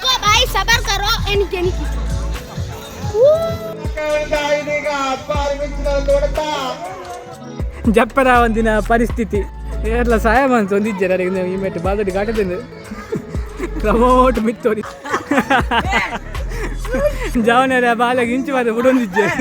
रुको भाई, सबर करो. എനിക്ക് എനിക്ക് ಜಪ್ಪರ ಒಂದಿನ ಪರಿಸ್ಥಿತಿ ಏರ್ಲ ಸಹಾಯ ಮಂತೊಂದಿಜ್ಜೆರ್ ಅರೆಗ್ ಈ ಮೆಟ್ಟು ಬಾದಡಿ ಗಾಟದಿಂದ ಕ್ರಮೋಟ್ ಮಿತ್ತೋರಿ ಜವನೆರ ಬಾಲೆಗ್ ಇಂಚು ಮಾತ ಬುಡೊಂದಿಜ್ಜೆರ್.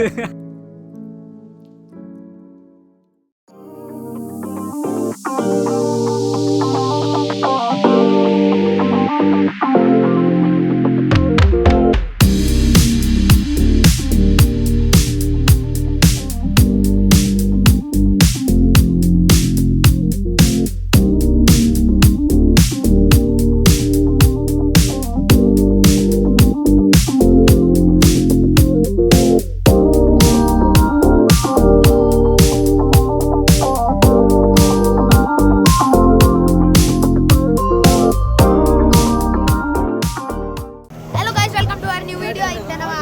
Hello guys, welcome to our new video. ಇತ್ತ ನಮ್ಮ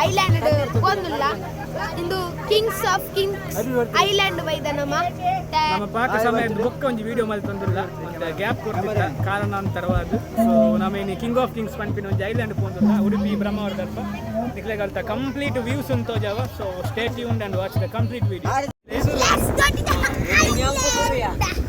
ಐಲ್ಯಾಂಡ್ ಪೋಂದುಲ್ಲ. ಇಂದು ಕಿಂಗ್ಸ್ ಆಫ್ ಕಿಂಗ್ಸ್ ಐಲ್ಯಾಂಡ್ ಬೈದ ನಮ್ಮ. ನಮ್ಮ ಪಾಕ ಸಮಯ ಬೊಕ್ಕ ಒಂಜಿ ವಿಡಿಯೋ ಮಲ್ತೊಂದುಲ್ಲ, ಒಂದು ಗ್ಯಾಪ್ ಕೊಡ್ತಿತ್ತ ಕಾರಣಾಂತರವಾದ. ಸೊ ನಮ್ಮ ಇನಿ ಕಿಂಗ್ ಆಫ್ ಕಿಂಗ್ಸ್ ಪನ್ಪಿನ ಒಂಜಿ ಐಲ್ಯಾಂಡ್ ಪೋಂದುಲ್ಲ, ಉಡುಪಿ ಬ್ರಹ್ಮಾವರದಲ್ಪ. ನಿಕ್ಲೆಗ್ ಅಲ್ತ ಕಂಪ್ಲೀಟ್ ವ್ಯೂಸ್ ತೋಜಾವ. So stay tuned and watch the complete video. Let's go to the island.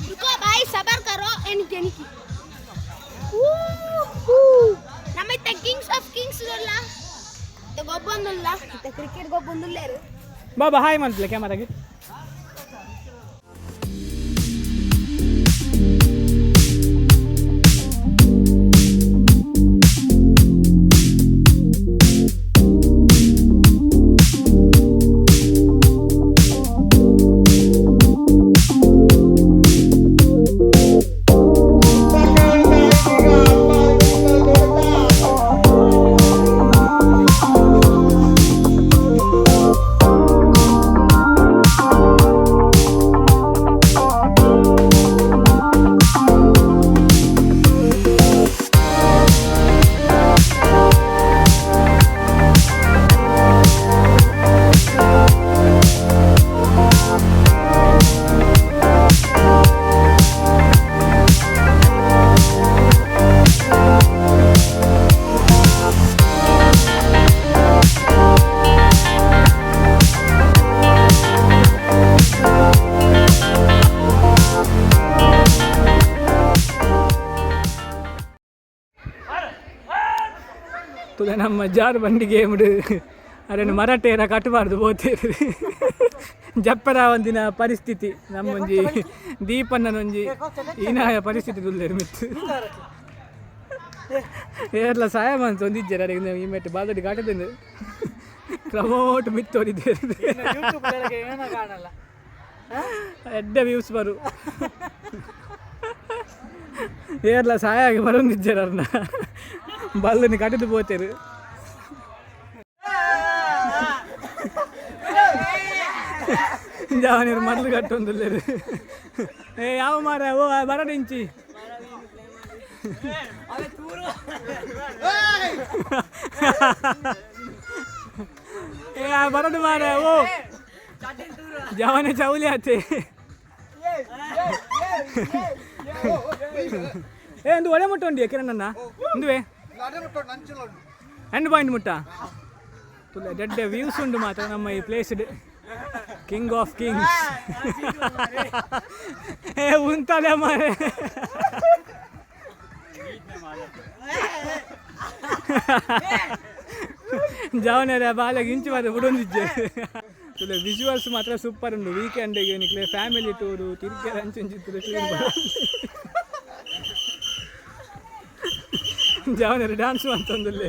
रुको भाई, सबर करो. എനിക്ക് എനിക്ക് ನಮ್ಮ ಇತ್ತ ಕಿಂಗ್ಸ್ ಆಫ್ ಕಿಂಗ್ಸ್ ಅಲ್ಲ, ಗೊಬ್ಬೊಂದುಲ್ಲ, ಇತ್ತ ಕ್ರಿಕೆಟ್ ಗೊಬ್ಬೊಂದುಲ್ಲೇರು. ಬಾಬಾ ಹಾಯ್ ಮಲ್ಪಲೆ ಕ್ಯಾಮರಾಗೆ. ತುಲೆ ನಮ್ಮ ಜಾರು ಬಂಡಿ ಗೇಮ್ಡು ಅರೆನು ಮರಾಠೇರ ಕಟ್ಟಬಾರ್ದು ಪೋತೇರು. ಜಪ್ಪರ ಒಂದಿನ ಪರಿಸ್ಥಿತಿ ನಮ್ಮೊಂಜಿ ದೀಪನ್ನನೊಂಜಿ ಹೀನಾಯ ಪರಿಸ್ಥಿತಿ ತುಲ್ಲೇರು ಮಿತ್ತು. ಏರ್ಲ ಸಹಾಯ ಮಂತೊಂದಿಜ್ಜೆರ್ ಅರೆಗ್ ಈ ಮೆಟ್ಟು ಬಾದಡಿ ಗಾಟದಿಂದ ಕ್ರಮೋಟ್ ಮಿತ್ತೋರಿದ್ದೇರು. ಎಡ್ಡೆ ವ್ಯೂಸ್ ಬರು. ಏರ್ಲ ಸಹಾಯ ಬರೊಂದಿಜ್ಜೆರ್, ಅರ್ನ ಬಲ್ಲುನಿ ಕಟ್ಟಿದು ಪೋತೇರು. ಜಾವನೀರು ಮಡ್ಲು ಕಟ್ಟೊಂದುಲ್ಲೆರ್. ಏ ಯಾವ ಮಾರ ಓ ಬರಡಿಂಚಿ. ಏ ಬರಡು ಮಾರ ಓ ಜವನೆ ಚೌಲಿ ಆತೆ. ಏ ಒಂದು ಒಳ್ಳೆ ಮುಟ್ಟ ಉಂಡಿಯ ಕಿರಣಣ್ಣ ಇಂದುವೆ ಎಂಡ್ ಪಾಯಿಂಟ್ ಮುಟ್ಟ ತುಲೆ ದೊಡ್ಡ ವ್ಯೂಸ್ ಉಂಡು ಮಾತ್ರ ನಮ್ಮ ಈ ಪ್ಲೇಸ್ ಕಿಂಗ್ ಆಫ್ ಕಿಂಗ್ಸ್. ಏ ಉಂತಲೆ ಮಾರೆ. ಜವನೆರ ಬಾಲೆಗ್ ಇಂಚು ಮಾತ್ರ ಬುಡೊಂದಿಜ್ಜೆ. ತುಲೆ ವಿಜುವಲ್ಸ್ ಮಾತ್ರ ಸೂಪರ್ ಉಂಡು. ವೀಕೆಂಡ್ ನಿಕ್ಲೆ ಫ್ಯಾಮಿಲಿ ಟೂರು ತಿರ್ಗೆರೆ ಅಂಚುಂಚಿತ್ತು. ಜವನರು ಡ್ಯಾನ್ಸ್ ಅಂತಂದಿಲ್ಲ.